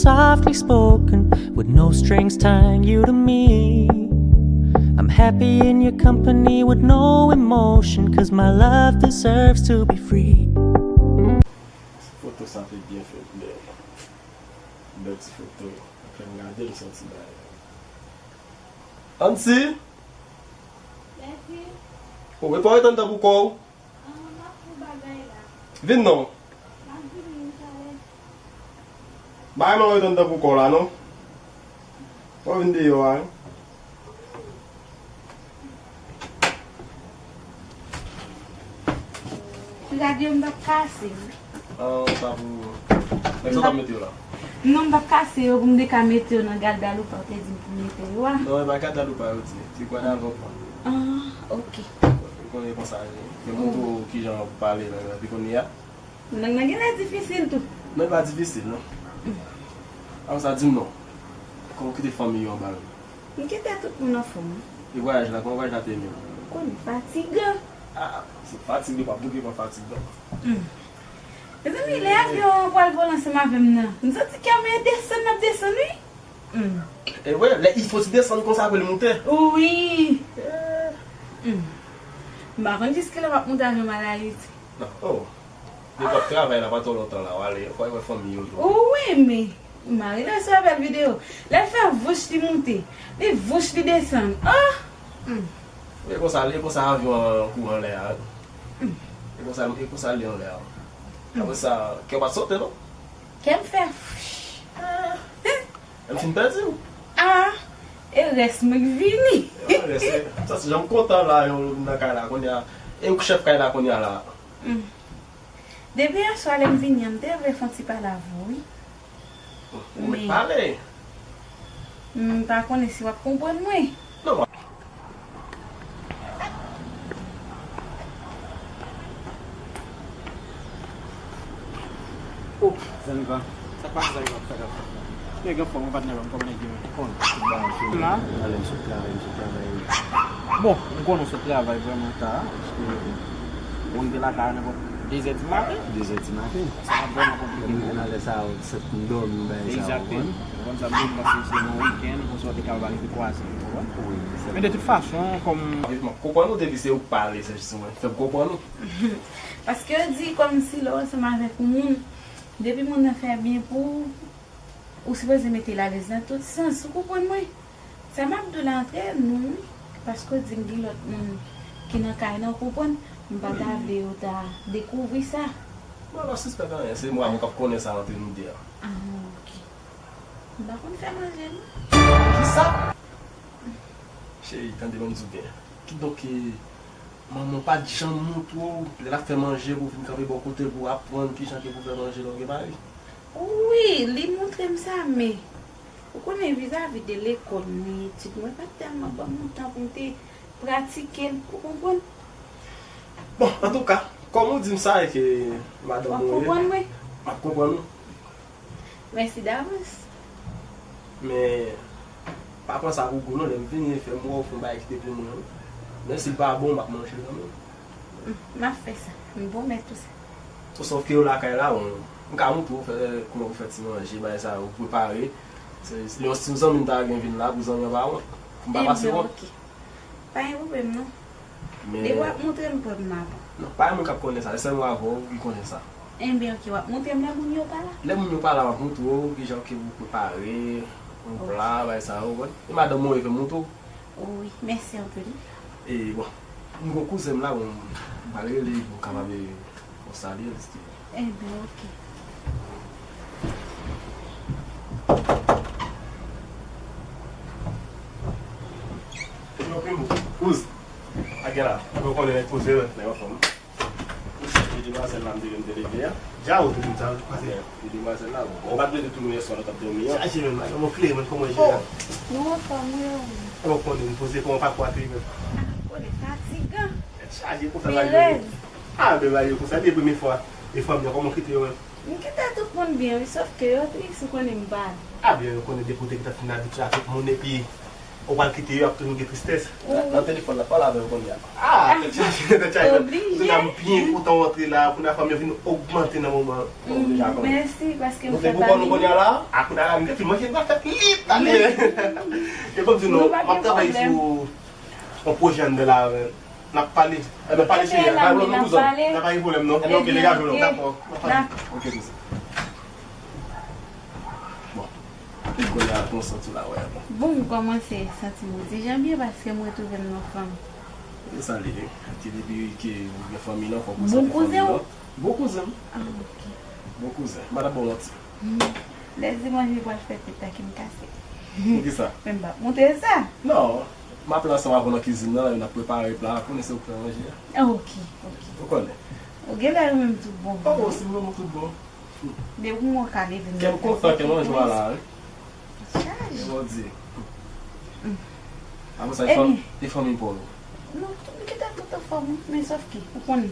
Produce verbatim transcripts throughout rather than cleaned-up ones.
Softly spoken, with no strings tying you to me. I'm happy in your company with no emotion, 'cause my love deserves to be free. Foto sa te byen fèt, bèl. Bèl ti foto. Apre m gade, m santi bagay. Anti! Ou e pa w ret anndan pou kò w? Vin non. Bay mwen ret anndan pou kò w la non. Ou vin deyò a wi. Ti radyo m t ap kase. Ah, sa pou. Nèg sa w t ap mete yo la? Non, m t ap kase yo pou m te ka mete yo nan Gadaloupa ou te di m pou mete yo a. Non, e pa Gadaloupa yo di. Se Gwadalòp. Ah, ok. Ou konnen konsa li ye. Men montre w kijan pou pale lang lan. Epi kounye a. Lang nan genlè difisil tou. Non, li pa difisil, non. Apre sa, di m non. Kòman w kite fanmi yo anba menm? M kite tout moun anfòm wi. E vwayaj la, kòman vwayaj la te ye menm? Ou konnen, fatigan. Ah, se fatig li pa bouke pa fatig non. Hmm. Mezanmi, lè avyon an pral vole ansanm avè m nan, m santi kè mwen desann, m ap desann wi. Hmm. E vre, lè il faut ti desann konsa apre li moute. Wi. Hmm. M pa konn jiskilè m ap moute avyon m al Ayiti. Non, oh. Depi w ap travay la pa twò lontan la, w ale, fò w wè fanmi yo tou. Wi, men. Mari l se yon bèl videyo. Lè l fè vouch li moute, li vouch li desann. Oh! Hmm. E konsa, e konsa avyon an kouri anlè a. Hmm. E konsa, e konsa li anlè a. Hmm. Apre sa, kè w pa t sote non? Kè m fè. M fin pèdi w. Ah! E rès mwen k vini. E rès, e, sa se jan m kontan la, yo nan kay la kounye a. E ou k chèf kay la kounye a la. Hmm. Depi yèswa lè m vini an, m te vle fè yon ti pale avè w wi. Ou mèt pale. M pa konnen si w ap konprann mwen. Non. Oh, Zaniva. Sa k pase, Zaniva? Sa k ap fèt la? Nèg anfòm wi, patnè pa m, kòman nèg yo ye? Kòman? Tout bagay fini. La? Alè, m sot travay, m sot travay. Bon, m konnen w sot travay vrèman ta, paske ou rive lakay a nenpòt de zè di maten. De zè di maten. Sa ap vrèman konplike pou ou. Nan lè sa yo, sèt m dòmi, bagay sa yo, ou konprann? Egzakteman. Ou konn sa m di w, paske se nan wikenn, konsa w te kapab al retwaze, ou konprann? Wi, se vre. Men de tout fason, kòm. M konprann ou depi se ou k pale, se jis mwen. Fè m konprann ou. Paske yo di kòmsi lè w ansanm avèk yon moun, depi moun nan fè byen pou ou, ou sipoze mete l alèz nan tout sans, ou konprann mwen? Sa m ap di w la antre nou wi, paske w di m gen lòt moun ki nan kay nan, ou konprann? M pa ta vle yo ta dekouvri sa. Mwen pa sispèk anyen, se mwen avè w k ap konnen sa antre nou de a. Ah, ok. M pa konn fè manje non. Kisa? Cheri, tande ban m di w byen. Kidonk, eh, manman w pa t janm montre w, lè l ap fè manje, pou w vin kanpe bò kote l, pou w aprann kijan ke pou w fè manje lè w gen mari? Wi, li montre m sa, men ou konnen vizavi de lekòl mwen, etid mwen pa t tèlman ban m yon tan pou m te pratike l, ou konprann? Bon, antouka, kòm ou di m sa e ke madanm ou ye, w ap konprann mwen? M ap konprann ou. Mèsi davans. Men, pa pran sa pou gou non, lè m vini, fè m wè w fè yon bagay ki te pou mwen wi. Menm si l pa bon, m ap manje l kanmenm. M ap fè sa. M pwomèt ou sa. Sòf ke yo lakay la, bon, m ka montre w fè, kouman pou fè ti manje, bagay sa yo, prepare. Se, se yon, si yon zanmi m ta gen vin la, pou zanmi an pa wont. Pou m pa pase wont. Ebyen, ok. Pa gen pwoblèm non. Men depi w ap montre m, prèv m ap. Non, pa gen moun k ap konnen sa, se sèlman avè w ki konnen sa. Enben, ok, w ap montre m lè moun yo pa la? Lè moun yo pa la, m ap montre w kijan ke pou prepare yon pla, bagay sa yo, ou konprann? E madanm mwen, fè m montre w. Wi, mèsi anpil. E, bon, m gon kouzen m la, bon, m pral rele, pou m kapab Bon, salye l, Steve. Enben, ok. Yo, Primo, kouz. A gen la. Ou konnen nèg koze, nèg anfòm. E demwazèl la, m te, m te leve a. Dja ou te di m sa, pase. E demwazèl la, bon. Ou pa t vle di tou nou yèswa, nou t ap dòmi an. Chaje menm, la, yon mo kle, menm kòman jere a. Nou anfòm, wi, wi. Ou konnen, m poze kòman pa kwate, menm. Ah, konnen fatigan. Tèt chaje konsa la, yo. Ah, men bagay yo konsa, depi premye fwa, e fanmi an, kòman w kite yo menm? M kite tout moun byen, wi, sòf ke yo tris, ou konnen m pa. Ah, byen, yo konnen depi w te gentan fin abitye ak tout moun, epi Ou pral kite yo, y ap toujou gen tristès. Nan, nan telefòn la, pale avè yo kounye a. Ah, tèt chaje, tèt chaje. Antouka, m byen kontan w antre la, kounye a fanm yo vin ogmante nan moman. Mèsi, paske m fè pa nou kounye a la. Ah, kounye a la, m te fin manje, m pral fè lit, ale. E kòm di nou, m ap travay sou yon pwojè anndan la, n ap pale. N ap pale, cheri, pa gen pwoblèm non, kouzan. N ap pale. N ap pale, pwoblèm non. Ebyen, oke, n ap pale. Dakò. N ap pale. Oke, kouzan. Bon. Kounye a, kòman w santi w la, wè, bon. Bon, m kòmanse santi m yon ti jan byen paske m retwouve m nan fanm. E sa li ye. Paske depi ke ou gen fanmi lan, fòk ou santi fanmi lan. Bon kouzen w? Bon kouzen m. Ah, oke. Bon kouzen. M pa t ap ba w manti. Hmm. Lè dimanch vin pral fèt, tèt la ki m kase. Poukisa? Men m p ap montre sa. Non. M ap la ansanm avè w nan kizin nan, n ap prepare pla, konnen se ou k fè manje a. Ah, oke, oke. Ou konnen. Ou genlè renmen m tout bon. Oh, si m renmen w tout bon. Depi w ka leve m. Kè m kontan, kè m an jwa la, wi. Chaje. E bondye. Mm. Apre sa, e fanmi pa w yo? Non, m kite tout anfòm, wi, men sòf ke, ou konnen,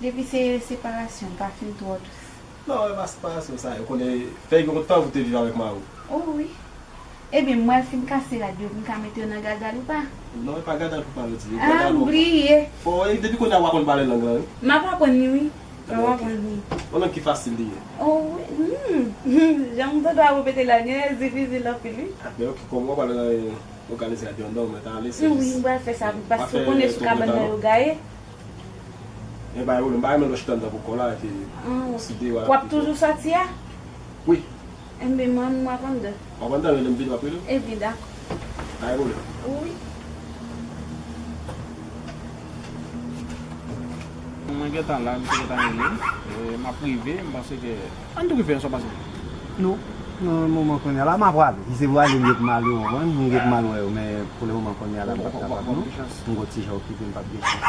depi se separasyon, pa fin twò dous. Non, e pa separasyon sa, ou konnen, fè yon tan ou te viv avèk mari w. Oh, wi. Ebyen, mwen fin kase rad yo, m ka mete yo nan gadal ou pa? Non, e pa gadal pou pale di. Ah, m bliye. Bon, e depi kounye a w aprann pale lang lan, wi. M ap aprann li, wi. M ap aprann li. Yon lang ki fasil li ye. Oh, wi. Hmm. Jan m tande w ap repete la, genlè difisil anpil, wi. Ah, men oke, kòm w ap pale nan òganize rad yo anndan, ou mèt ale, se jis. Wi, m pral fè sa, paske ou konnen sou kabann nan yo gaye. Men pa gen pwoblèm, m pa renmen lè w chita anndan poko la, epi si deyò a. W ap toujou sòti a? Wi. Enben, mwen, m ap anndan. W ap anndan, rele m vini, m ap rele w? Ebyen, dakò. Pa gen pwoblèm. Wi. Mwen gentan la, misye gentan rele m. E, m ap rive, m panse ke, ann tou rive, sa pase. Non, nan moman kounye a la, m ap prale. Si se pou ale, m gentan mal, ou konprann? M gentan mal wè yo, men pou le moman kounye a la, m p ap kapab, non. M gon ti jan okipe, m p ap gen chans.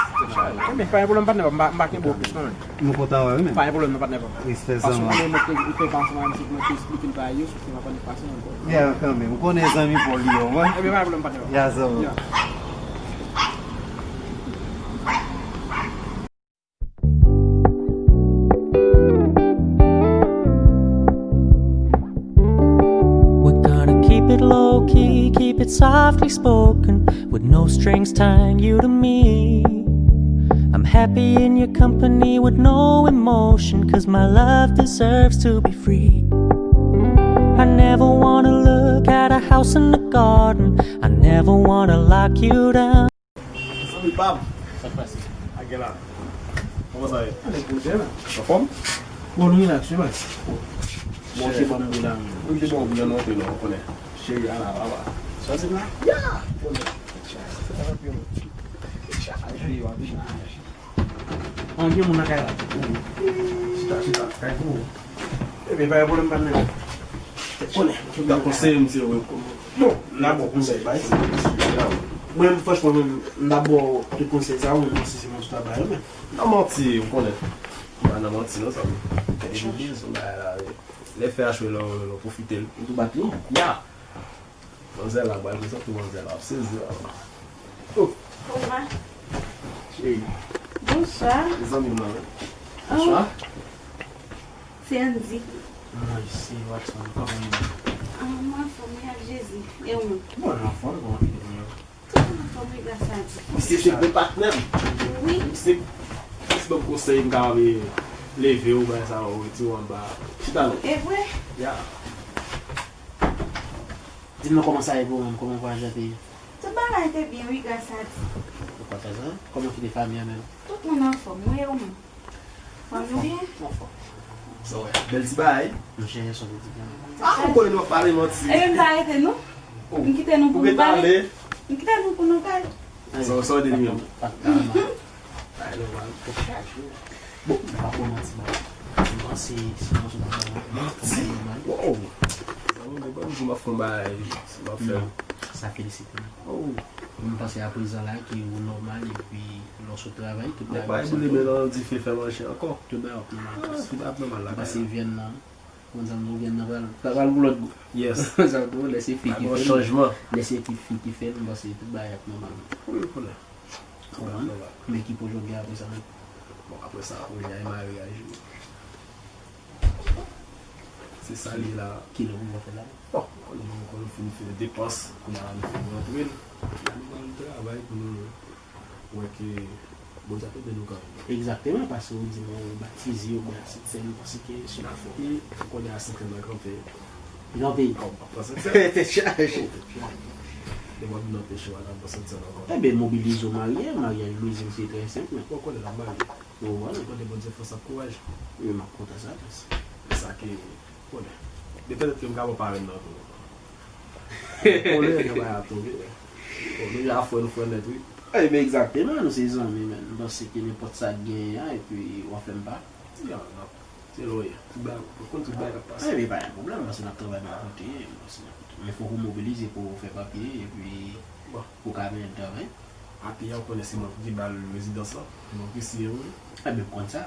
Ebyen, pa gen pwoblèm, patnè, m pa, m pa kenbe w plis, non, men. Nou kontan wè wi, men. Pa gen pwoblèm non, patnè pa m. Respè zanmi. Paske ou konnen mwen te, te fè ansanm avè misye, mwen te esplike l bagay yo, sou ki m ap annik pase ankò. Ya, kanmenm. Ou konnen zanmi pa w li yo, wi. Ebyen, pa gen pwoblèm, patnè pa m. Ya, zanmi. Ya. We're gonna keep it low key, keep it softly spoken, with no strings tying you to me. I'm happy in your company with no emotion, 'cause my love deserves to be free. I never wanna look at a house in the garden, I never wanna lock you down. Zanmi pa m. Sa k pase? Ak gen la. Kòman sa ye? Anfòm? Bon, nou relax, wi, baz. Bon, se bon boul la, men. Wi, se bon boul la, nou antre, non, ou konnen. Cheri, ala, papa. Sa se la? Ya! Ou konnen. Cheri, w ap vin. An, gen moun nan kay la. Chita, chita, kay pou ou. Ebyen, pa gen pwoblèm, patnè. Konnen. Ou ta konseye m, se ou. Bon, n a bon konsèy, bay. Mwen, franchman, mwen, m ta ba w tout konsèy sa, mwen, mwen, si se mwen, tout a bay, men. Nan manti, ou konnen. M pa nan manti, non, sa. Epi byen, se yon bagay la, wi. Lè fè a chwe, lè w pwofite l. Ou tou bat li? Ya! Manzè la, m pral prezante manzè la, w ap sezi la. Oh! Kòman? Cheri. Bonswa. Mezanmi, mwen. Oh. Bonswa. Se Andy. Mwen se Watson, kòman w ye? Ah, mwen anfòm, wi, ak Jezi. E ou menm? Mwen anfòm, kòman ki te mwen? Tout moun anfòm, wi, gras a Dye. Misye se gwo patnè m. Wi. Misye, misye ban m konsèy, m kapab leve w, bagay sa yo, retire w anba. Chita non. E vre? Ya. Di m non, kòman sa ye pou ou menm? Kòman vwayaj la te ye? Tout bagay te byen, wi, gras a Dye. Ou kontan sa? Kòman ki te fanmi an menm? Tout moun anfòm, wi, e ou menm? Fanmi w byen? Anfòm. Sa w wè? Bèl ti bagay. Monchè, sa w te di byen. Ah, ou konnen nou ap pale manti. Ebyen, m pa rete, non. Oh. M kite nou pou nou pale. Ou rete ale? M kite nou pou nou pale. Sa w, sa w te di menm? Pa, pa, pa. Ay, nòmal. Bon, m pa ko manti, bon. M panse, si w panse w pa ka manti. Manti? Wow! Zanmi, de bòn jou m ap fè yon bagay, si m ap fè. Non, sa felisite m. Oh! M panse aprezan la ke ou nòmal epi lè w sot travay, tout bagay ap sanble. Nèg pa boule men nan dife fè manje ankò. Tout bagay ap nòmal. Ah, tout bagay ap nòmal la. M panse vyann nan, konn sa m di w, vyann nan pral, pral pou lòt gou. Yes. Sa tou, lè se fi ki fè l, lè se fi, fi ki fè l, m panse tout bagay ap nòmal. Wi, konnen. Konprann? Men ki pwojè w gen apre sa menm? Bon, apre sa, pwojè a e maryaj wi. Se sa li ye la. Ki lè ou va fè la? Bon, ou konnen nou, kon nou fin fè depans, kounye a la nou fin rantre l. La nou pral travay pou nou wè ke Bondye ap ede nou kanmenm. Egzakteman, paske ou di nou batize, ou bwè Sentsèn, ou panse ke se lafwa. E ou konnen a Sentsèn nan kanpe. Kanpe. Kòm pa pran Sentsèn. Tèt chaje. Depi w ap nan peche w al nan Sentsèn ankò. Ebyen, mobilize w marye, maryaj Louizin se trè senp, men. Ou konnen l ap marye. Ou konnen. Mande Bondye fòs ak kouraj. Wi, m ap kontan sa, plis. Se sa ke, konnen. De pètèt ke m ka ba w parenn nan tou. Konnen, nan bagay ap tonbe. Bon, nou ja frè, nou frè nèt, wi. Ebyen, egzakteman, nou se zanmi, men. M panse ke nenpòt sa k genyen an, epi w ap fè m pa. Ya, n ap, se lòyè. Tout bagay, ou konn tout bagay k ap pase. Ebyen, pa gen pwoblèm, paske n ap travay bò kote, m panse n ap, men fòk ou mobilize pou w fè papye, epi Bon. Pou ka mennen travay. Api a, ou konnen se mwen ki ba l rezidans lan. Se mwen ki siyen pou li. Ebyen, m konn sa.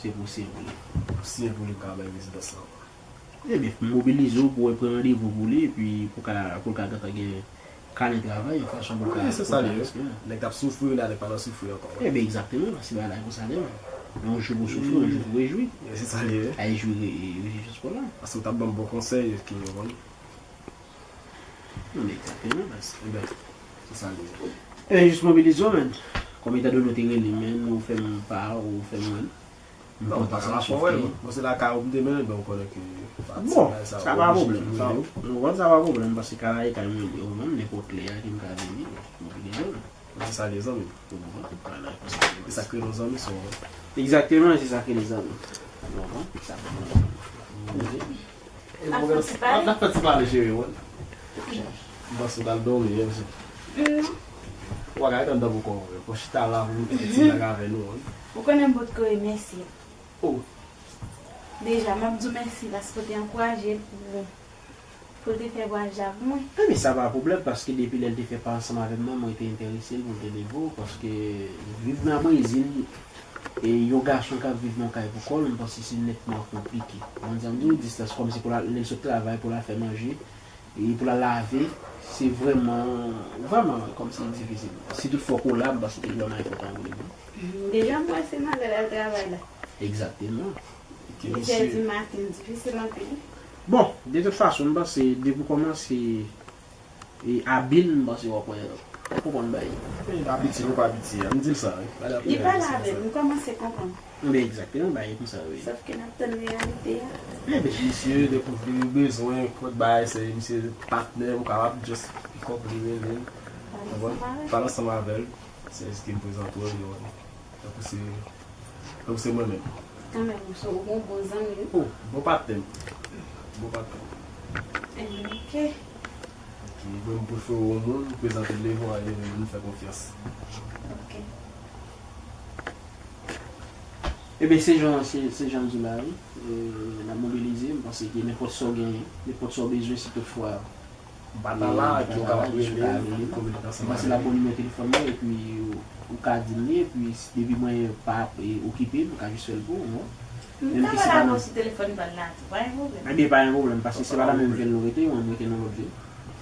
Se pou w siyen pou li. Siyen pou li, m ka bay rezidans lan. Ebyen, mobilize w pou w pran randevou pou li, epi pou ka, pou l ka gentan gen kanè travay, yon fason pou l ka. Wi, se sa li ye. Nèg k ap soufri la, nèg pa nan soufri ankò. Ebyen, egzakteman, se bagay la konsa menm. Yon jou pou soufri, yon jou pou rejwi. Wi, se sa li ye. Ay jwi, rejwi jis pou la. Paske w t ap ban m bon konsèy, ki yon bon. Non, men egzakteman, baz. Ebyen, se sa li ye. Ebyen, jis mobilize w, menn. Kòm etandone w te rele m, menn, ou fè m pa, ou fè m wè l. Non, m pa ka pa fè w wè l. Bon, se lakay ou m te mennen l, men ou konnen ke fatig bagay sa yo oblije rele w. Bon, sa pa pwoblèm. Sa, ou konprann, sa pa pwoblèm, paske kay la e kay mwen, ou konprann, nenpòt lè a ke m ka vini, mobilize w. Mwen se sa l ye, zanmi m. Ou konprann? Vwala, e konsa ke l ye. E sa k rele yon zanmi, se yon. Egzakteman, se sa k rele zanmi. Ou konprann? Sa k rele yon zanmi. N ap fè ti pale. N ap fè ti pale, cheri, wi. M panse w t al dòmi, wi, mesye. Non. Ou pa ka ret anndan pou kò w, wi. Fò w chita la pou nou fè ti blag avè nou, wi. Ou konnen m potko remèsye. Oh. Deja, m ap di w mèsi paske w te ankouraje l pou, pou l te fè vwayaj la pou mwen. Ebyen, sa pa pwoblèm, paske depi lè l te fè pa ansanm avè m nan, mwen te enterese l pou l te leve w, paske viv nan Brezil, e yon gason k ap viv nan kay pou kò l, m panse se nètman konplike. Ou konn sa m di w, distans kòmsi pou l al, lè l sot travay, pou l al fè manje, e pou l al lave, se vrèman, vrèman kòmsi difisil. Si tout fwa w la, m panse ke li vrèman enpòtan pou li menm. Deja m wè se malè l al travay la. Egzakteman. Huit è di maten, difisil anpil. Bon, de tout fason, m panse depi w kòmanse e abil, m panse w ap wè, w ap konprann bagay. E abitye, ou pa abitye a. M di l sa, wi. Li pale avè m, m kòmanse konprann. Ebyen, egzakteman, bagay konsa, wi. Sòf ke n ap tann reyalite a. Ebyen, misye, depi w bezwen, kot bagay, se misye patnè, ou kapab just pick up li, rele l. Pale ansanm avè l. Se eski m prezante w, yo. Tankou se, tankou se mwen menm. Kanmenm, ou se, ou gon bon zanmi, wi. Oh, bon patnè m. Bon patnè m. Enben, ok. Ok, mwen m prefere yon moun, m prezante l devan, e nou fè konfyans. Ok. Ebyen, se jan, se, se jan m di w la, wi. E, n ap mobilize, m panse ke nenpòt sa w genyen, nenpòt sa w bezwen, si toutfwa M pa ta la, epi ou kapab rele m, kominike ansanm avè m. M pase la pou nimewo telefòn mwen, epi ou, ou ka di m li, epi depi mwen pa, e, okipe, m ka jis fè l pou ou, non? M ta pale avè w sou telefòn pa l la tou, pa gen pwoblèm. Ebyen, pa gen pwoblèm, paske se pa la menm vil nou rete, mwen, m rete nan lòt vil.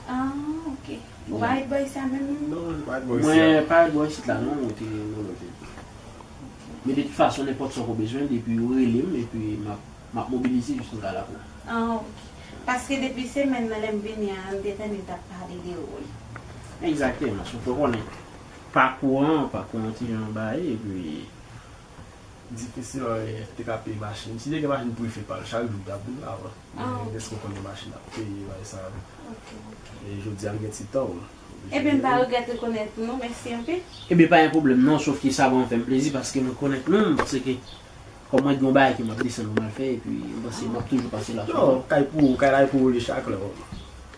Ah, ok. Ou pa ret bò isi a menm, non? Non, m pa ret bò isi a. Mwen pa ret bò isit la, non, mwen rete nan lòt vil. Men de tout fason, nenpòt sa w bezwen, depi ou rele m, epi m ap M ap mobilize jis m ka la pou ou. Ah, ok. Paske depi semèn nan lè m vini an, m te tande l t ap pale de ou, wi. Egzakteman, sou fò konnen pakou an, pakou an ti jan bagay, epi difisil, wi, te ka peye machin. Si te gen machin prive pa l, chak jou l t ap vin la, wi. Ah, ok. Men dèske w konnen machin ap peye, bagay sa yo. Ok, ok. E jodi a, m gen ti tan, wi. Ebyen, m pa regrèt rekonèt ou, non. Mèsi anpil. Ebyen, pa gen pwoblèm, non, sòf ke sa va fè m plezi, paske m rekonèt nou, paske Kòm mwen gen yon bagay ke m ap desann pou m al fè, epi m panse m ap toujou pase la sou. Non, kay pou ou, kay la e pou ou li chak lè.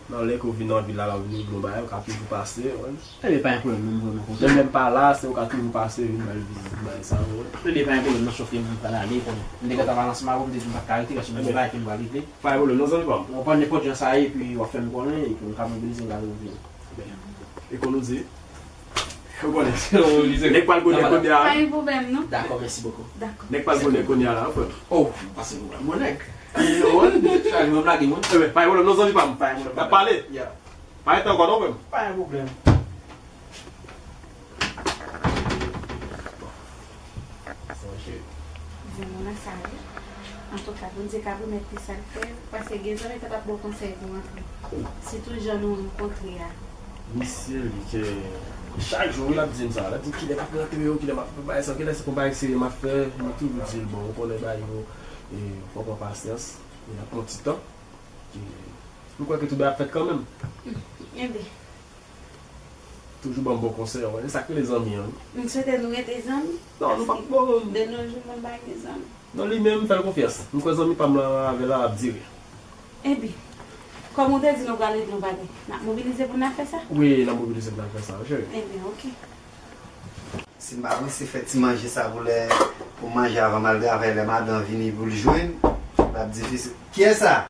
Nan lè ke w vin nan vil la, la w vin regle yon bagay, ou ka toujou pase, wi. Ebyen, pa gen pwoblèm, non, m vrèman kontan. Menm lè m pa la, se ou ka toujou pase, vin bay vizit, bay sa, wi. Ebyen, pa gen pwoblèm, non, sòf ke m pral ale, konnen. M te gentan pale ansanm avè w, m te di m pa t ka rete, paske m gen yon bagay ke m pral regle. Pa gen pwoblèm, non, zanmi pa m. Ou konprann nenpòt jan sa ye, epi w ap fè m konnen, epi m ka mobilize, m ka vini. Ebyen, e kon nou di, Ou konnen, se yon lise. Nèg pral goumen kounye a. Pa gen pwoblèm, non. Dakò, mèsi bokou. Dakò. Nèg pral goumen kounye a la, frè m. Oh, pase pwoblèm, mon nèg. Chaje mwen lage, mwen. Ebyen, pa gen pwoblèm, non, zanmi pa m. Pa gen pwoblèm. N ap pale. Ya. Pa rete ankò, non, frè m. Pa gen pwoblèm. Bon. Sa, cheri. Di moun nan sa, wi. Antouka, Bondye ka remèt li sa l fè, paske gen zanmi k ap ba w konsèy pou w antre. Sitou jan nou rankontre a. Misye li ke chak jou wi l ap di m sa, l ap di kilè m ap rantre yo, kilè m ap fè bagay sa, kilè se konpayi serye m ap fè, mwen toujou di l bon, ou konnen bagay yo, e, fò w pran pasyans, e, l ap pran ti tan, e, m kwè ke tout bagay ap fèt kanmenm. Enben. Toujou ban m bon konsèy, wè, e sa k rele zanmi an. M swete nou rete zanmi. Non, nou p ap bon. De nos jours, moun pa gen zanmi. Non, li menm, fè l konfyans. M kwè zanmi pa m lan avè l la ap dire. Enben, kòm ou te di nou pral regle yon bagay, n ap mobilize pou n al fè sa? Wi, n ap mobilize pou n al fè sa, cheri. Enben, oke. Si m pa prese fè ti manje sa pou lè pou manje avan m al travay, lè madan vini pou l jwenn, l ap difisil. Kiyès sa?